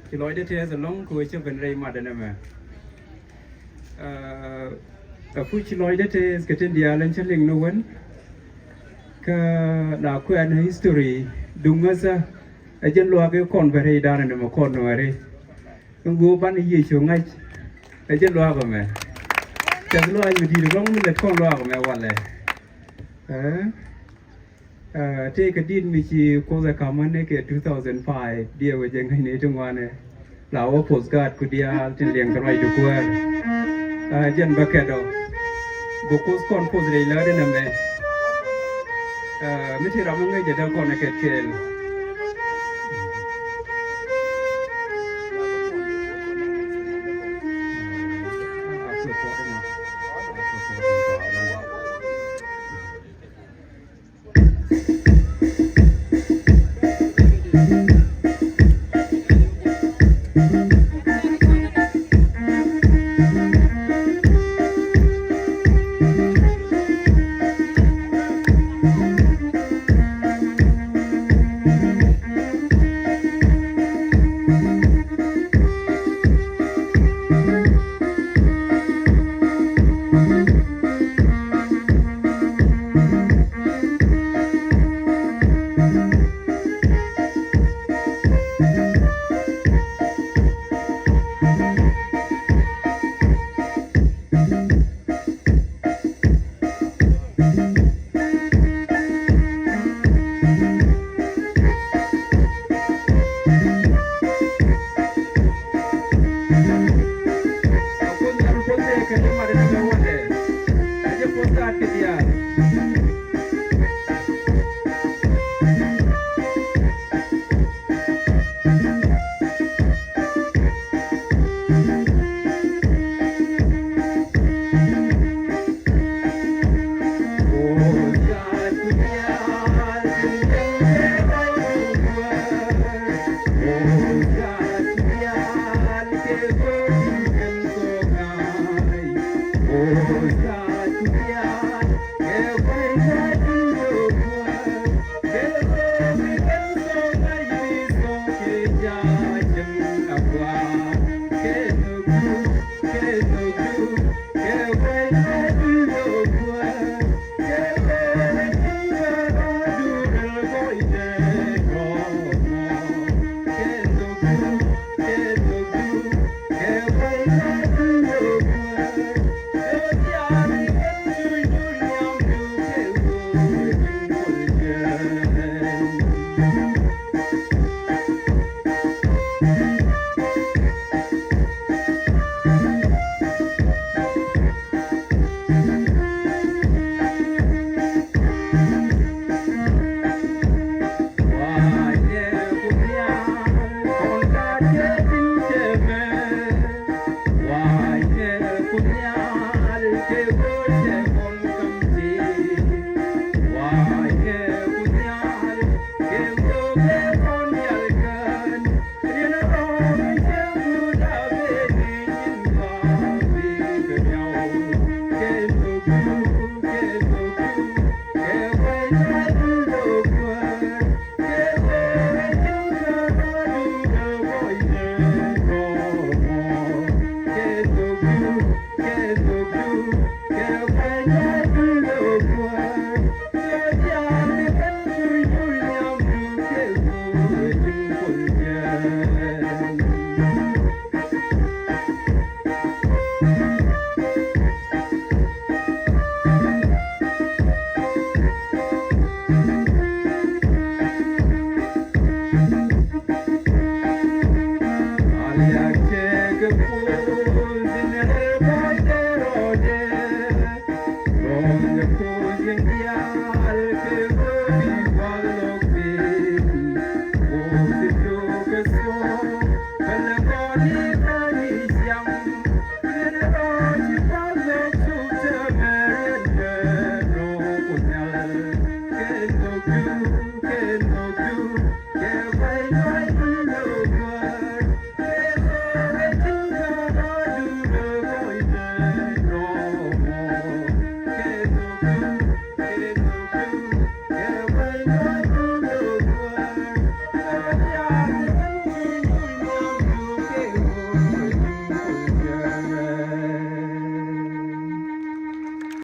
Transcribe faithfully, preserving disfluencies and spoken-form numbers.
Ci lɔcdä tɛth ɛlɔ̱ŋ kɛ ɣöö cä ben rɛy matdä nɛmɛ. Ɛ, ɛ puc ci lɔcdä tɛth kɛ tin diaal ɛn cä liŋ ni wen. Kä la kuɛn history duŋ ŋäthä ɛ jɛn luaak i̱ kɔn bɛ rɛydan ɛn ɛmɛ kɔn Nuääri. Ɛn ɣöö banɛ Yecu ŋa̱c ɛ jɛn luaak ɛmɛ. Tɛth luaak mi di̱i̱t ɛlɔ̱ŋ mi lät kɔn luaak ɛmɛ walɛ. Ɛ? Ɛ, tëëkɛ di̱t mi ci Kuoth ɛ ka̱m ɣän ni kɛ two thousand five, diɛ wec jɛ ŋäcni ti ŋuanɛ. La wä postcard ku diaal tin liɛŋ kɛ ruac ti kuäär. Ɛ, jɛn bä kɛt ɔ. Bä Kuoth kɔn poth rɛy läätdä nɛmɛ. Ɛ, mi ti ram mi ŋäc jɛ dee kɔn ɛ kɛt kɛɛl.